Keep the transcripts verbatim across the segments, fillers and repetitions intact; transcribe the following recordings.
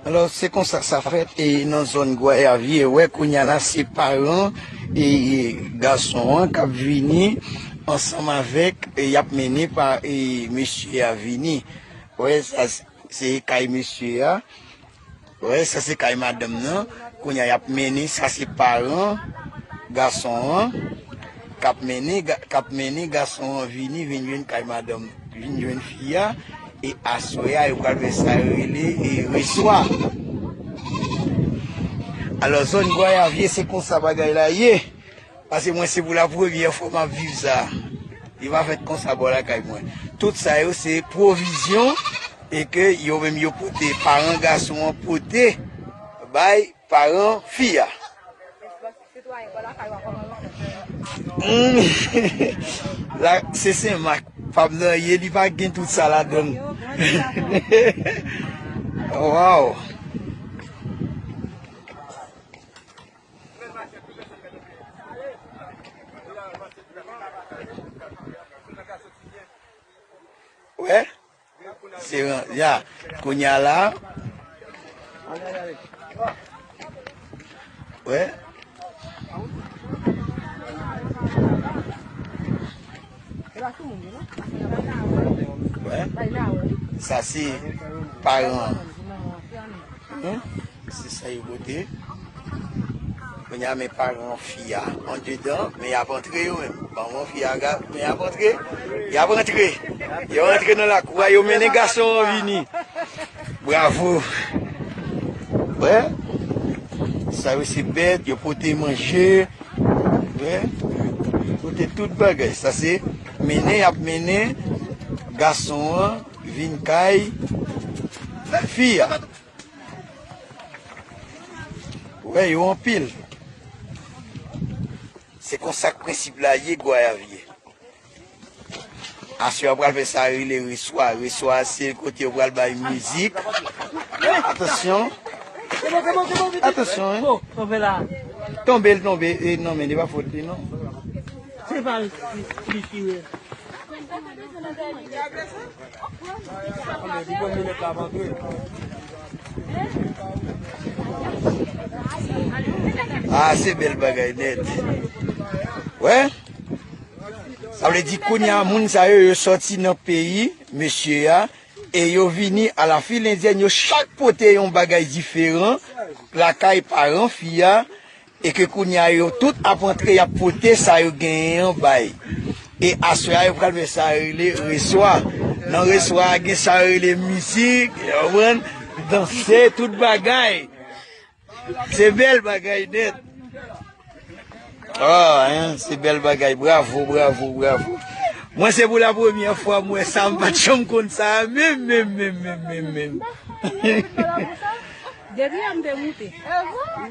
Alò, se konsa sa fèt, e nan zòn Gwayavye, wè, kounye a la, se paran, e, e gason an k ap vini ansanm avèk, e, y ap mennen pa, e, mesye a vini. Wè, sa, se kay mesye a. Wè, sa se kay madanm nan. Kounye a, y ap mennen, sa se paran gason an k ap mennen, ga- k ap mennen gason an vini, vin jwenn kay madanm, vin jwenn fi a. E aswè a, yo pral fè sa yo rele, e, reswa. Alò, zòn Gwayavye, se konsa bagay la ye. Paske mwen, se pou la premyè fwa m ap viv sa. Li pa fèt konsa bò lakay mwen. Tout sa yo, se pwovizyon e ke yo menm yo pote, paran gason an pote bay paran fi a. Hmm. La, se Senmak. Pam nan ye, li pa gen tout sa ladann. Waw. Wè? Se ran, ya. Kounye a la. Wè? Wè? Sa se paran. Hmm? Se sa yo pote. Kounye a, men paran fi a andedan, men y ap antre yo menm. Paran fi a, ga- men y ap antre. Y ap antre. Yo antre nan lakou a, yo mennen gason an vini. Bravo. Wè. Sa yo se bèt, yo pote manje. Wè. Yo pote tout bagay. Sa se mennen, y ap mennen gason an vin kay fi a. Wè, yo anpil. Se konsa k prensip la ye, Gwayavye. Aswè a pral fè sa rele reswa. Reswa se kote yo pral bay mizik. Atansyon. Atansyon, hein. Tonbe l tonbe, e, non, men li pa fòt li, non. Se pa li, li, li, li. Ah, se bèl bagay nèt. Wè? Sa vle di kounye a moun sa yo, yo sòti nan peyi mesye a, e yo vini a la fil endyèn, yo chak pote yon bagay diferan lakay paran fi a, e ke kounye a yo tout ap antre, y ap pote sa yo genyen an bay. E aswè a, yo pral fè sa yo rele reswa. Nan reswa a, gen sa yo rele mizik, yo konprann, danse, tout bagay. Se bèl bagay nèt. Ah, hein, se bèl bagay. Bravo, bravo, bravo. Mwen, se pou la premyè fwa m wè sa, m pa t janm konn sa menm, menm, menm, menm, menm, menm. Depi yè m te moute.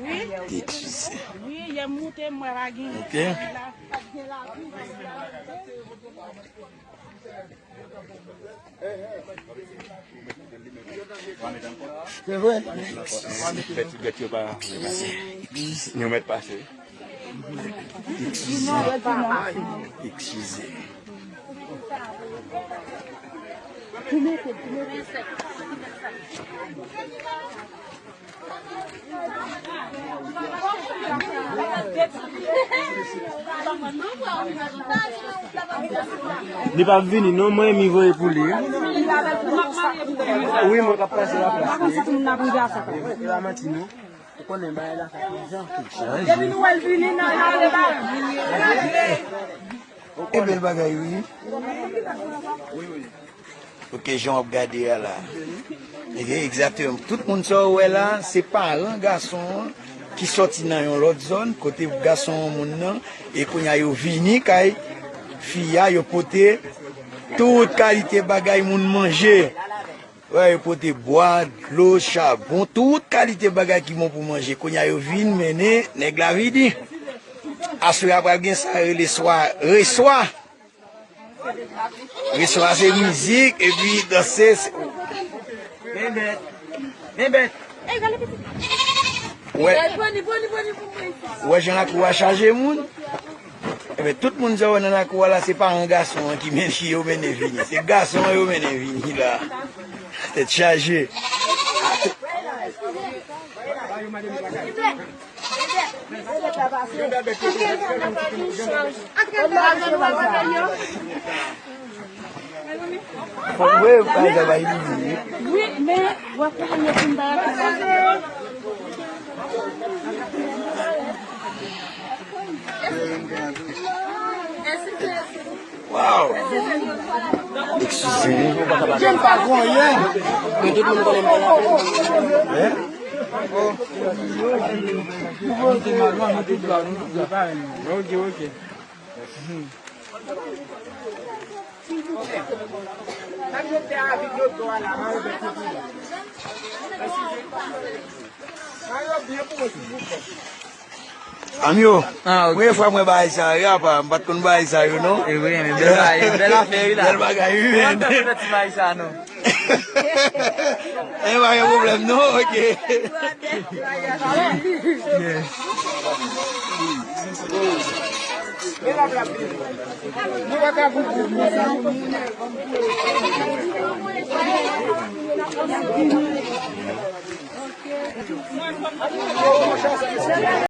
Wi. Eskize. Wi, yè m moute, m wè pa gen. Ok. Se vre? Fè ti bèt yo pa. Yo mèt pase. Eskize. Eskize. Li p ap vini non, mwen mi voye pou li. Wi, mwen k ap pase la plas li. E pa manti non. Ou konnen bagay la ka fè jan. Depi nou wè l vini nan lari ba. E bèl bagay wi. Ok, jan w ap gade a la. Ok, egzakteman. Tout moun sa w wè la, se paran gason an ki sòti nan yon lòt zòn, kote gason an moun nan, e kounye a yo vini kay fi a, yo pote tout kalite bagay moun manje. Wè, yo pote bwa, dlo, chabon, tout kalite bagay ki bon pou manje. Kounye a yo vin mennen nèg la vini. Aswè a pral gen sa yo rele swa, reswa. Reswa se mizik, epi danse. Se- Men bèt. Men bèt. Wè. Wè jan lakou a chaje moun. Ebyen, tout moun sa w wè nan lakou a la, se paran gason an ki mennen yo mennen vini. Se gason an yo mennen vini la. Tèt chaje. Wi, men w ap konprann yo fin bagay. Wow! Eskize m. Jan pa konyen. Men tout moun konnen m pa la. Hein? Ok, ok. Anmyo, ah, ok. Premye fwa mwen bagay sa yo, apa, m pa t konn bagay sa yo, non. E wi, men bèl bagay, bèl afè, wi, la. Bèl bagay, wi, men. Mwen kontan ti bagay sa, non. E pa gen pwoblèm, non, ok.